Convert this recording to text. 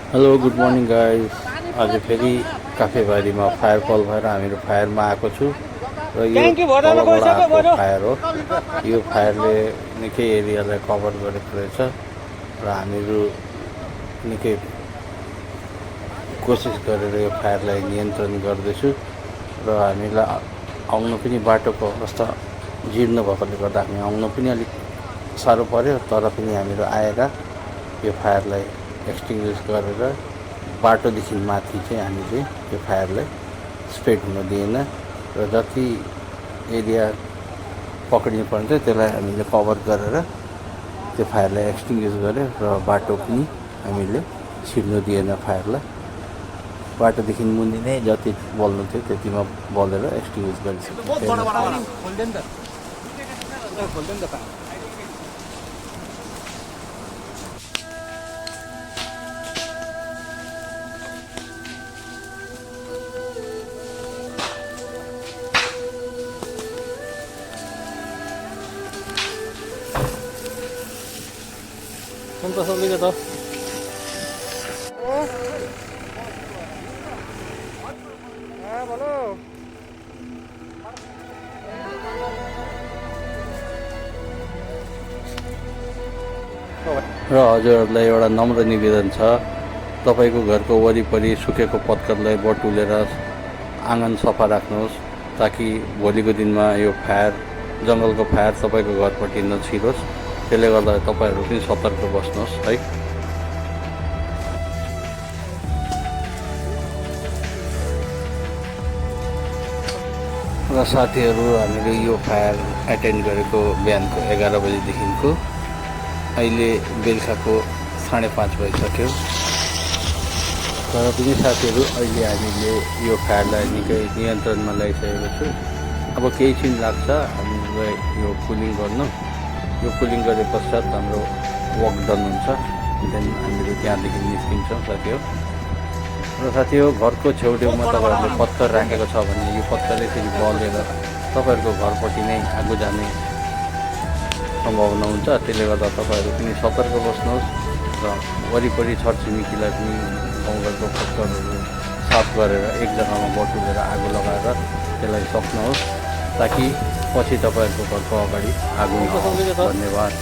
Hello good morning guys. आज फेरि काफेबारीमा fire call भएर हामीहरू फायरमा आएको छु र यो तलबाट आएको फायर हो। यो फायरले निकै एरियालाई कभर गरेको रहेछ र हामीहरू निकै कोसिस गरेर यो फायरलाई नियन्त्रण गर्दैछु र हामीलाई आउनु पनि बाटोको अवस्था जीर्ण भएकोले गर्दा हामी आउनु पनि अलिक साह्रो पर्यो, तर पनि हामीहरू आएर यो फायरलाई एक्सटिङ्ग्विस गरेर बाटोदेखि माथि चाहिँ हामीले यो फायरलाई स्प्रेड हुन दिएन र जति एरिया पक्रिनु पर्छ त्यसलाई हामीले कभर गरेर त्यो फायरलाई एक्सटिङ्ग्विस गऱ्यो र बाटो पनि हामीले छिर्नु दिएन। फायरलाई बाटोदेखि मुनि नै जति बल्नु थियो त्यतिमा बलेर एक्सटिङ्ग्विस गरिसक्यो। Punta sa ulit ito. र हजुरहरूलाई एउटा नम्र निवेदन छ, तपाईँको घरको वरिपरि सुकेको पत्करलाई बटुलेर आँगन सफा राख्नुहोस् ताकि भोलिको दिनमा यो फायर जङ्गलको फायर तपाईँको घरपट्टि नछिरोस्। त्यसले गर्दा तपाईँहरू पनि सतर्क बस्नुहोस् है। र साथीहरू, हामीले यो फायर एटेन्ड गरेको बिहानको 11 बजीदेखिको अहिले बेलुकाको 5:30 भइसक्यो। तर पनि साथीहरू, अहिले हामीले यो फायरलाई निकै नियन्त्रणमा ल्याइसकेको छु। अब केही छिन लाग्छ हामीलाई यो कुलिङ गर्नु। यो कुलिङ गरे पश्चात हाम्रो वर्क डन हुन्छ, देन हामीहरू त्यहाँदेखि निस्किन्छौँ साथीहरू। र साथीहरू, घरको छेउछेउमा तपाईँहरूले पत्कर राखेको छ भने यो पत्करले फेरि बलेर तपाईँहरूको घरपट्टि नै आगो जाने सम्भावना हुन्छ। त्यसले गर्दा तपाईँहरू पनि सतर्क बस्नुहोस् र वरिपरि छरछिमेकीलाई पनि गाउँघरको पत्करहरू साफ गरेर एक जग्गामा बटुलेर आगो लगाएर त्यसलाई सक्नुहोस् ताकि पछि तपाईँहरूको घरको अगाडि आगो नहोस्। धन्यवाद।